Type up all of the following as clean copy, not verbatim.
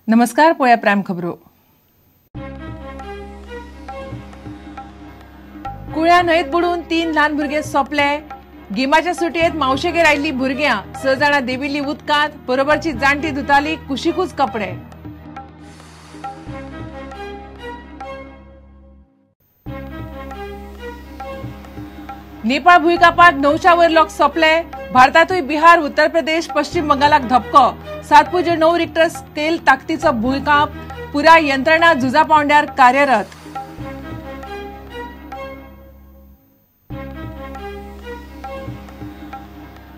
नमस्कार, पळया प्रायम खबरो. कुळ्या न्हंयेत बुडून 3 ल्हान भुरगे सोंपले. गिमाच्या सुटयेत मावशेगेर आयिल्ली भुरग्यां 6 जाणां देविल्ली उदकांत, बरोबरची जाणटी धुताली कुशीकूच कपडे. नेपाळ भुंयकांपात 900 वयर लोक सोंपले. भारतांतूय बिहार, उत्तर प्रदेश, पश्चिम बंगालाक धपको. 7.9 रिक्टर स्केल ताकदीचो भुंयकांप, पुराय यंत्रणा झुजा पावंड्यार कार्यरत.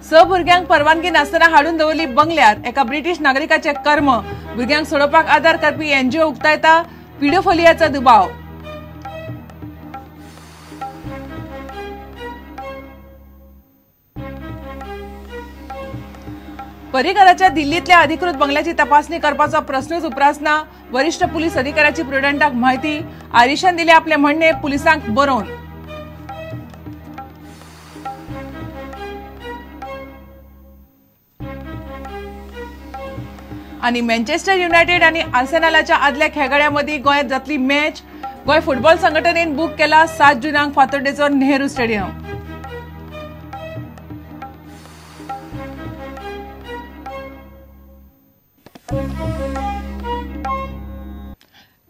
स भुरग्यांक परवानगी नासतना हाडून दवरली बंगल्यार. एका ब्रिटीश नागरिकाचे कर्म. भुरग्यांक सोडोवपाक आदार करपी एनजीओ उक्तायता पिडोफोलियाचो दुबाव. पर्रीकराच्या दिल्लीतल्या अधिकृत बंगल्याची तपासणी करपाचो प्रश्नूच उप्रासना. वरिष्ठ पुलीस अधिकाऱ्याची प्रुडंटाक म्हायती. आरिशान दिले आपले म्हणणे पुलिसांक बरोवन. आनी मँचेस्टर युनायटेड आनी आर्सेनलाच्या आदल्या खेळगड्यां मदीं गोंयांत जातली मॅच. गोंय फुटबॉल संघटनेन बूक केला 7 जुनाक फातोड्डेचो नेहरू स्टेडियम.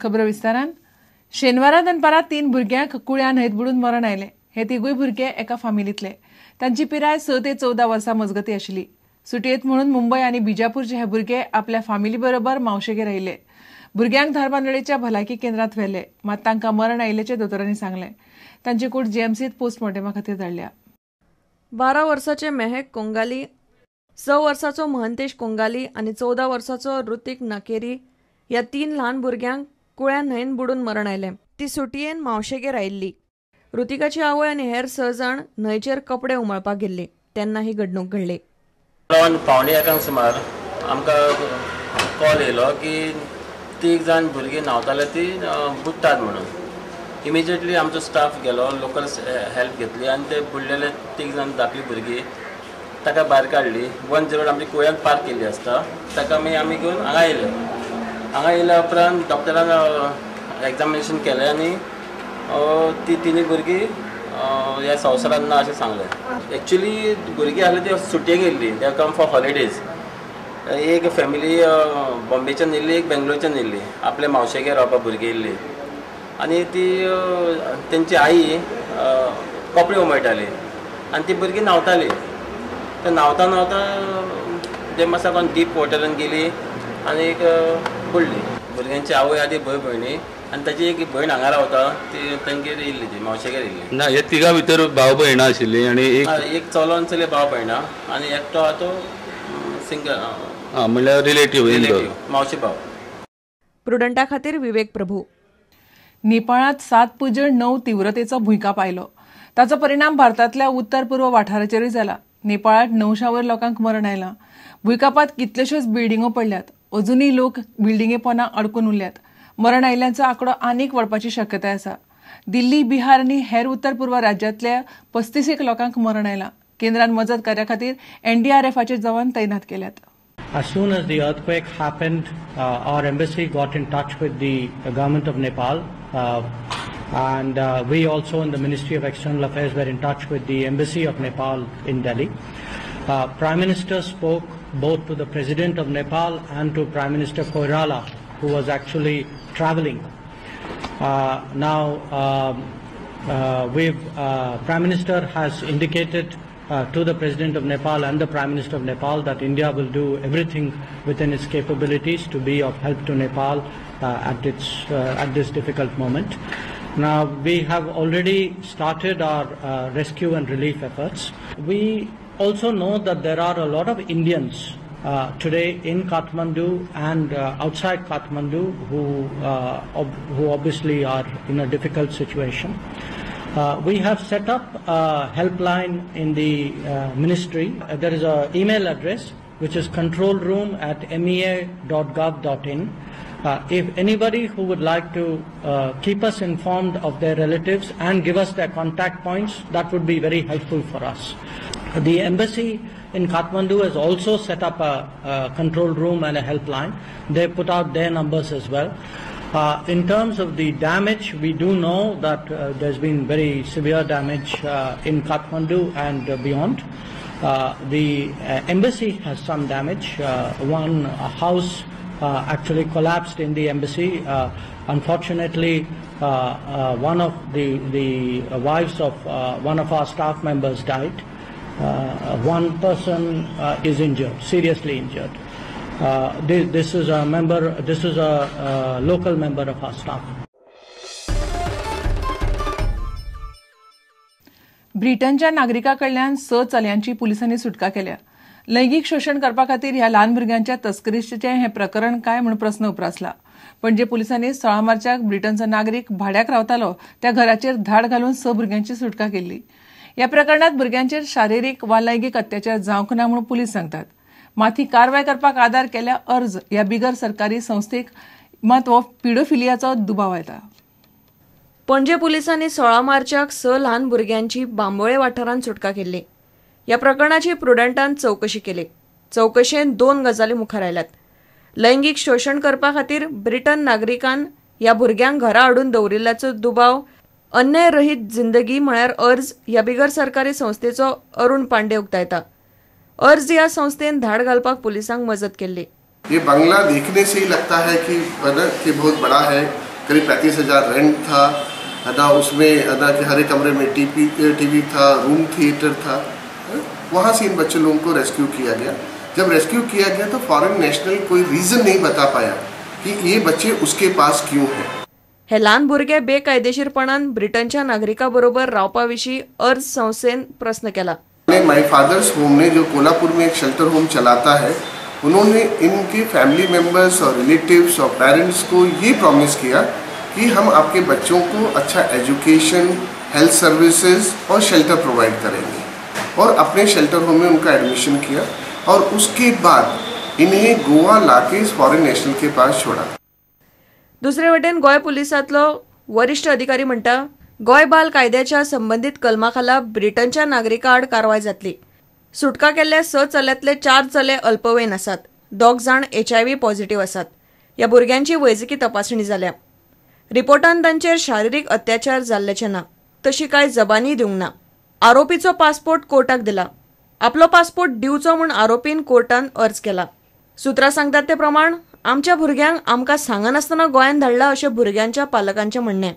खबरो विस्तारान. शेनवारा दनपारां 3 भुरग्यांक कुळ्या न्हंयेत बुडून मरण आयलें. हे तिगूय भुरगे एका फामिलींतले. तांची पिराय 6 ते 14 वर्सां मजगती आशिल्ली. सुटयेत म्हणून मुंबय आनी बिजापूरचे हे भुरगे आपल्या फामिली बरोबर मावशेगेर आयिल्ले. भुरग्यांक धारबांदोडेच्या भलायकी केंद्रांत व्हेले, मात तांकां मरण आयिल्ल्याचें दोतोरांनी सांगलें. तांची कूड जीएमसीत पोस्टमॉर्टमा खातीर धाडल्या. 12 वर्साचे मेहक कोंगाली, 6 वर्साचो महंतेश कोंगाली आनी 14 वर्साचो ऋतिक नाकेरी ह्या 3 ल्हान भुरग्यांक कुळ्या न्हंयेन बुडून मरण आयलें. ती सुटयेन मावशेगेर आयिल्ली. ऋतिकाची आवय आनी हेर 6 जाण न्हंयचेर कपडे उमळपाक गेल्ली तेन्ना ही घडणूक घडली. 12:45 सुमार आमकां कॉल येयलो की 3 जाण भुरगीं न्हांवताले ती बुडटात म्हणून. इमिजिएटली आमचो स्टाफ गेलो, लोकल हेल्प घेतली आनी ते बुडलेले 3 जाण धाकली भुरगीं ताका भायर काडली. 108 आमची कुळ्यान पार्क केल्ली आसता, ताका मागीर आमी घेवन हांगा येयले. हांगा येयल्या उपरांत डॉक्टरान एग्जामिनेशन केलें आनी ती 3 भुरगीं ह्या संवसारांत ना अशें सांगलें. एक्चुली भुरगीं आसली ती सुटयेक येयल्ली, they come for holidays. एक फॅमिली बॉम्बेच्यान येयल्ली, एक बेंगलोरच्यान येयल्ली, आपल्या मावशेगेर रावपाक भुरगीं येयल्ली. आनी ती तेंची आई कपडे उमळटाली आनी ती भुरगीं न्हांवताली. ते न्हांवता न्हांवता ते मातसो कोण डीप वॉटरान गेली आनी एक बुडली. भुरग्यांची आवय आदी भय भयणी आनी ताची एक भयण हांगा रावता, ती तांगेर येयल्ली, ती मावशेगेर येयल्ली. ना, हे तिगां भितर भाव भयणां आशिल्लीं आनी एक चलो आनी चली भाव भयणां आनी एकटो आहा तो सिंगल, म्हणल्यार रिलेटीव, मावशी भाव. प्रुडंटा खातीर विवेक प्रभू. नेपाळांत 7.9 तीव्रतेचो भुंयकांप आयलो. ताचो परिणाम भारतांतल्या उत्तर पूर्व वाठाराचेरूय जाला. नेपाळांत 900 वयर लोकांक मरण आयलां. भुंयकांपांत कितल्योश्योच बिल्डिंगो पडल्यात. अजुनूय लोक बिल्डिंगे पोंदा अडकून उरल्यात. मरण आयिल्ल्यांचो आंकडो आनीक वाडपाची शक्यताय आसा. दिल्ली, बिहार आनी हेर उत्तर पूर्व राज्यांतल्या 35 लोकांक मरण आयलां. केंद्रान मजत कार्या खातीर एनडीआरएफाचे जवान तैनात केल्यात. As soon as the earthquake happened, our embassy got in touch with the government of Nepal, and we also in the Ministry of External Affairs were in touch with the embassy of Nepal in Delhi. Prime Minister spoke both to the President of Nepal and to Prime Minister Koirala, who was actually traveling. Now, Prime Minister has indicated to the President of Nepal and the Prime Minister of Nepal that India will do everything within its capabilities to be of help to Nepal at this difficult moment. Now, we have already started our rescue and relief efforts. We also know that there are a lot of Indians today in Kathmandu and outside Kathmandu who obviously are in a difficult situation. We have set up a helpline in the ministry. There is an email address which is controlroom@mea.gov.in. If anybody who would like to keep us informed of their relatives and give us their contact points, that would be very helpful for us. The embassy in Kathmandu has also set up a control room and a helpline. They put out their numbers as well. In terms of the damage, we do know that there's been very severe damage in Kathmandu and beyond. The embassy has some damage. One house actually collapsed in the embassy. Unfortunately, one of the wives of one of our staff members died. One person is injured, seriously injured. This is a member. This is a local member of our staff. ब्रिटनच्या नागरिका कडल्यान 6 चलयांची पुलिसांनी सुटका केल्या. लैंगिक शोषण करपा खातीर ह्या ल्हान भुरग्यांच्या तस्करीचें हें प्रकरण काय म्हूण प्रस्न उप्रासला. पणजे पुलिसांनी 16 मार्चाक ब्रिटनचो नागरीक भाड्याक रावतालो त्या घराचेर धाड घालून 6 भुरग्यांची सुटका केल्ली. ह्या प्रकरणांत भुरग्यांचेर शारिरीक वा लैंगिक अत्याचार जावंक ना म्हूण पुलीस सांगतात. मात ही कारवाय करपाक आदार केल्या अर्ज ह्या बिगर सरकारी संस्थेक मात हो पिडोफिलियाचो दुबाव येता. पणजे पुलिसांनी 16 मार्चाक 6 ल्हान भुरग्यांची बांबोळे वाठारांत सुटका केल्ली. ह्या प्रकरणाची प्रुडंटान चवकशी केली. चवकशेन 2 गजाली मुखार आयल्यात. लैंगिक शोषण करपा खातीर ब्रिटन नागरिकान ह्या भुरग्यांक घरा हाडून दवरिल्ल्याचो दुबाव अन्यायरहीत जिंदगी म्हळ्यार अर्ज ह्या बिगर सरकारी संस्थेचो अरुण पांडे उक्तायता. अर्ज ह्या संस्थेन धाड घालपाक पुलिसांक मजत केल्ली. ये बंगला देखने से ही लगता है कि बहुत बड़ा है. करीब 35,000 रेंट था ना, उसमें ना कि हर एक कमरे में टीवी था, रूम थिएटर था. वहाँ से इन बच्चे लोगों को रेस्क्यू किया गया. जब रेस्क्यू किया गया तो फॉरेन नेशनल कोई रीज़न नहीं बता पाया कि ये बच्चे उसके पास क्यों हैं. हे ल्हान भुरगे बेकायदेशीरपणान ब्रिटनच्या नागरिका बरोबर रावपा विशीं अर्ज संस्थेन प्रस्न केला. My father's home ने, जो कोल्हापुर में एक शेल्टर होम चलाता है, उन्होंने इनके फैमिली मेम्बर्स और रिलेटिव्स और पेरेंट्स को ये प्रॉमिस किया कि हम आपके बच्चों को अच्छा एजुकेशन, हेल्थ सर्विसेज और शेल्टर प्रोवाइड करेंगे, और अपने शेल्टर होम में उनका एडमिशन किया और उसके बाद इन्हें गोवा लाके इस फॉरेन नेशनल के पास छोड़ा. दुसरे वटेन गोंय पुलिसांतलो वरिष्ठ अधिकारी म्हणटा गोंय बाल कायद्याच्या संबंदीत कलमा खाला ब्रिटनच्या नागरिका आड कारवाय जातली. सुटका केल्ल्या 6 चल्यांतले 4 चले अल्पवयीन आसात. 2 जाण HIV positive आसात. ह्या भुरग्यांची वैजकी तपासणी जाल्या. रिपोर्टान तांचेर शारिरीक अत्याचार जाल्ल्याचें ना, तशी कांय जबानी दिवंक ना. आरोपीचो पासपोर्ट कोर्टाक दिला. आपलो पासपोर्ट दिवचो म्हूण आरोपीन कोर्टान अर्ज केला. सुत्रां सांगतात ते प्रमाण आमच्या भुरग्यांक आमकां सांगनासतना गोंयांत धाडला अशें भुरग्यांच्या पालकांचें म्हणणें.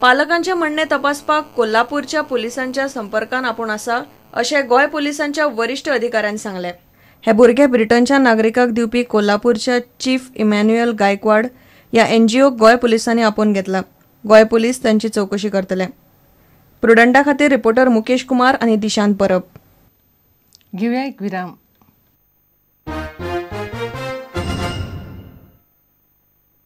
पालकांचें म्हणणें तपासपाक कोल्हापूरच्या पुलिसांच्या संपर्कान आपूण आसा अशें गोंय पुलिसांच्या वरिश्ठ अधिकाऱ्यान सांगलें. हे भुरगे ब्रिटनच्या नागरिकाक दिवपी कोल्हापूरच्या चीफ इमॅन्युएल गायकवाड ह्या एनजीओक गोंय पुलिसांनी आपोवन घेतला. गोंय पुलीस तांची चवकशी करतले. प्रुडंटा खातीर रिपोर्टर मुकेश कुमार आनी दिशांत परब. घेवया एक विराम.